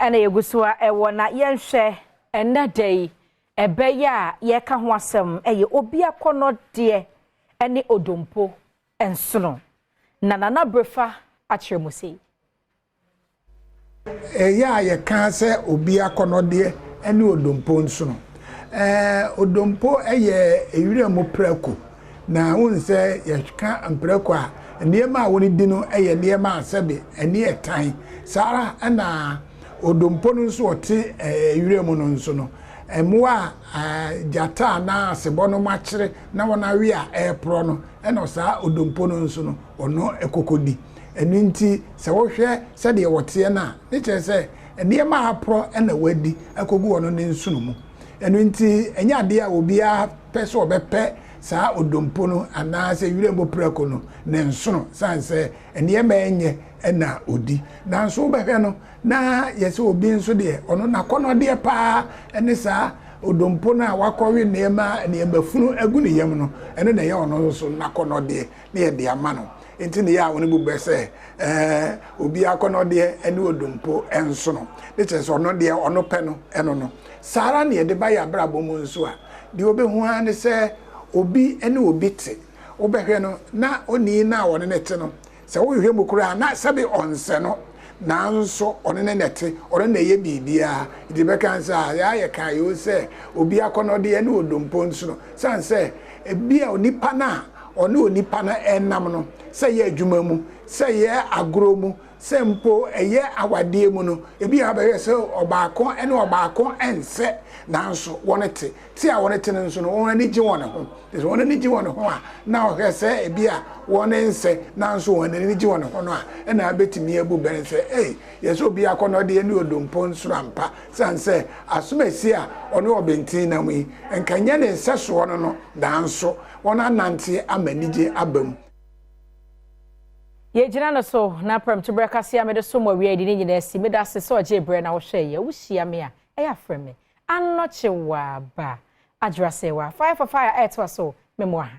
ɛna yɛgu so a ɛwɔ na yɛnhwɛ ɛnɛ da yi ɛbɛyɛ a yɛka ho asɛm ɛyɛ obi akɔnɔdeɛ ɛne odompo nsono na Nana Brefa akyerɛ mu sei. Ɛyɛ a yɛka sɛ obi akɔnɔdeɛ ne odompo nsono. Odompo yɛ ewira mu prako, na wohu sɛ yɛka mprako a, nneɛma a wɔdi no yɛ nneɛma a sɛbe ani yɛ tan. Saa ara na odompo no nso ɔte ewira mu no nso no, mmoa a gyata anaa asebɔ nom akyere na wɔn awe a ɛreporɔ no, ɛna saa odompo no nso no, ɔno kɔkɔdi. Ɛno nti, sɛ wohwɛ sɛdeɛ wɔteɛ no a, ne kyerɛ sɛ nneɛma a aporɔ na wɔadi akɔgu ɔno ne nsono mu. Ɛno nti, ɛnyɛ adeɛ a obiara pɛ sɛ ɔbɛpɛ saa odompo no anaasɛ wiram prako no ne nsono, sane sɛ nneɛma a ɛnyɛ na ɔdi. Nanso wobɛhwɛ no, na yɛ sɛ obi nso deɛ, ɔno n'akɔnnɔdeɛ paa ne saa odompo no a wakɔwe nneɛma nneɛma funu agu ne yam no, ɛno na ɛyɛ ɔno nso n'akɔnnɔdeɛ, na yɛde ama no. Enti ne yɛ a wɔn bu bɛ sɛ, ɛɛ, obi akɔnnɔdeɛ ne odompo nsono. Ne kyerɛ sɛ ɔno deɛ ɔno pɛ no, ɛno no. Saa ara na yɛde ba yɛn abrabɔ mu nso a, deɛ wobɛhu ara ne sɛ obi ne obi te. Wobɛhwɛ no, na onii no a ɔne no te no, sɛ wohwehwɛ mu koraa a, na sɛbe ɔnsɛ no, nanso ɔne no na ɛte, ɔno na ɛyɛ biribiara. Nti bɛka sɛ, ah, yɛa yɛkae o sɛ obi akɔnnɔdeɛ ne odompo nsono. Sane sɛ ebia onipa no a ɔne onipa no nam no, sɛ ɛyɛ adwuma mu, sɛ ɛyɛ agorɔ mu, sɛ mpo ɛyɛ awadeɛ mu no, ebia wobɛhwɛ sɛ ɔbaako ne ɔbaako nsɛ, nanso wɔn te. Te a wɔn te no nso no, wɔn ani gye wɔn ho. Sɛ wɔn ani gye wɔn ho a, na ɔhwɛ sɛ ebia wɔn nsɛ, nanso wɔn ani gye wɔn ho no a, ɛna abɛtumi abu bɛn sɛ, ei, yɛ sɛ obi akɔnnɔdeɛ ne odompo nsoro ampa, sane sɛ asomasi a ɔne ɔbenten nam yi, nka nyɛ ne nsɛsoɔ no no, nanso wɔanante ama anigye aba mu. Yɛgyina no so na prɛmtoberɛ kaseɛ a mede som awia yi de ne nyinaa asi. Meda ase sɛ ɔgyee berɛ na wohwɛeɛ. Wohyia me a, ɛyɛ a frɛ me. Anɔkye Waaba. Adwoa Sewaa. Fire for fire ɛretoa so. Memmoa ha.